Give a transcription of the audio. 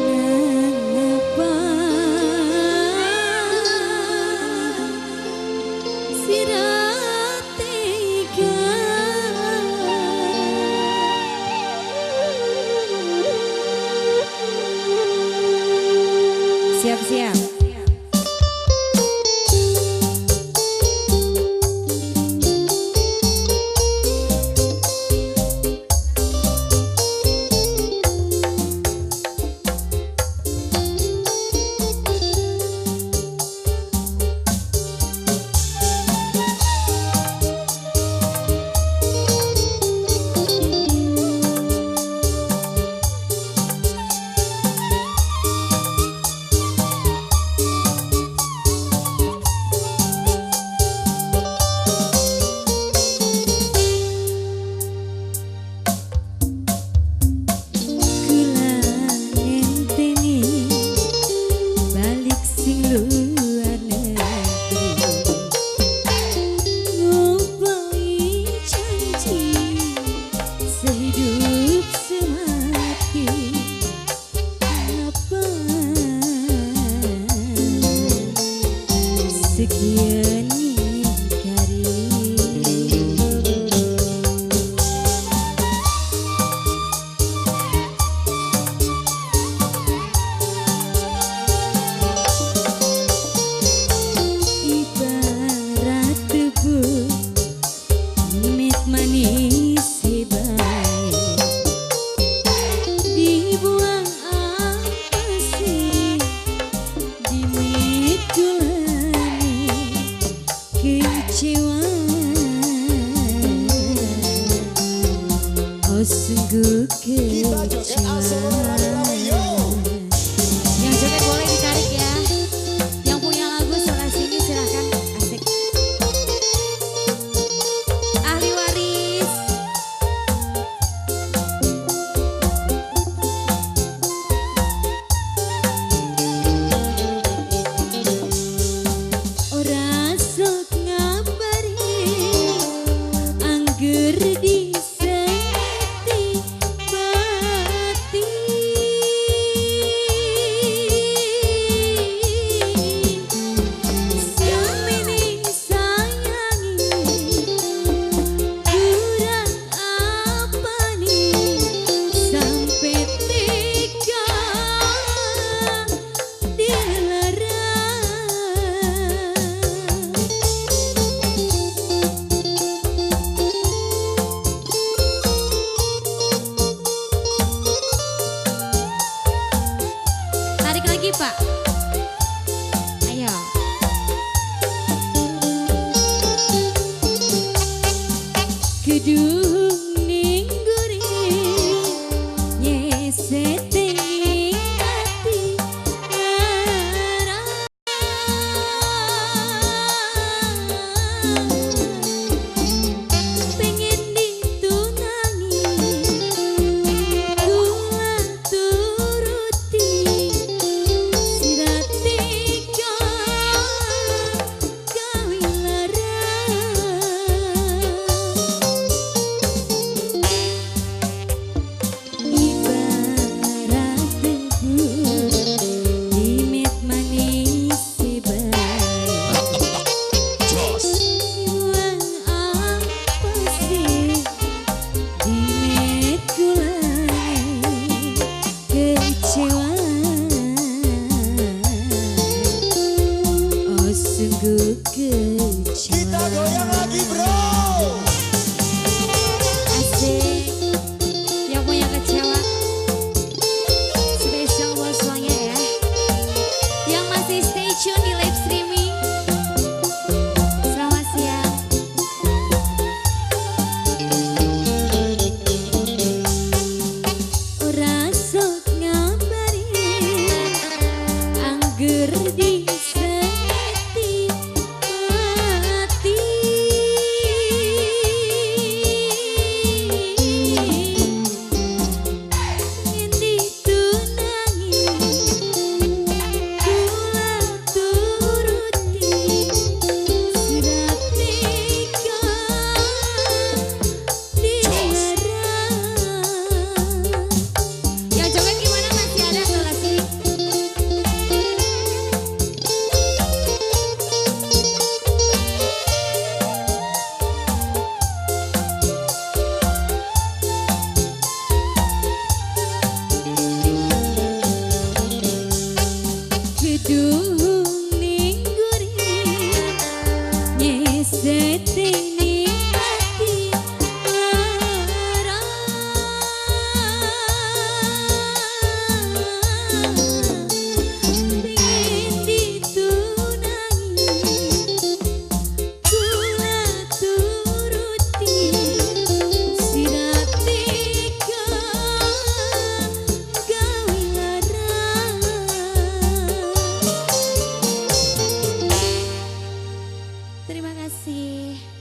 Nangapa sira tega? Siap-siap. Kula ngenteni balik sing luar negeri, ngupai janji sehidup semati. Apa sekian ngingkari? Ibarat tebu mit manis bae, dibuang apa sih dimit gulani kecewa. Oh, sungguh Kita joget asik kecewa. Rame-rame yo. Yang joget boleh ditarik ya. Yang punya lagu sebelah sini silahkan, asik. Ahli waris. Ora sok ngabari angger disengiti pati. Samene sayangi kurang apa nih sampai tega dilarang. Tarik lagi, Pak. Ayo. Kedung ning guri nyeset ing ati ngarang. Pengen ditunangi kula turuti, sira tega gawe larang. Ibarat tebu dimit manis bae, Jos. dibuang apa sih dimit gulane kecewa. Oh, sungguh Kita kecewa. goyang lagi, bro. Asik. Yang punya kecewa. Spesial buat semuanya ya. Yang masih stay tune di live streaming. Selamat siang. Ora sok ngabari angger disengiti ati. kasih.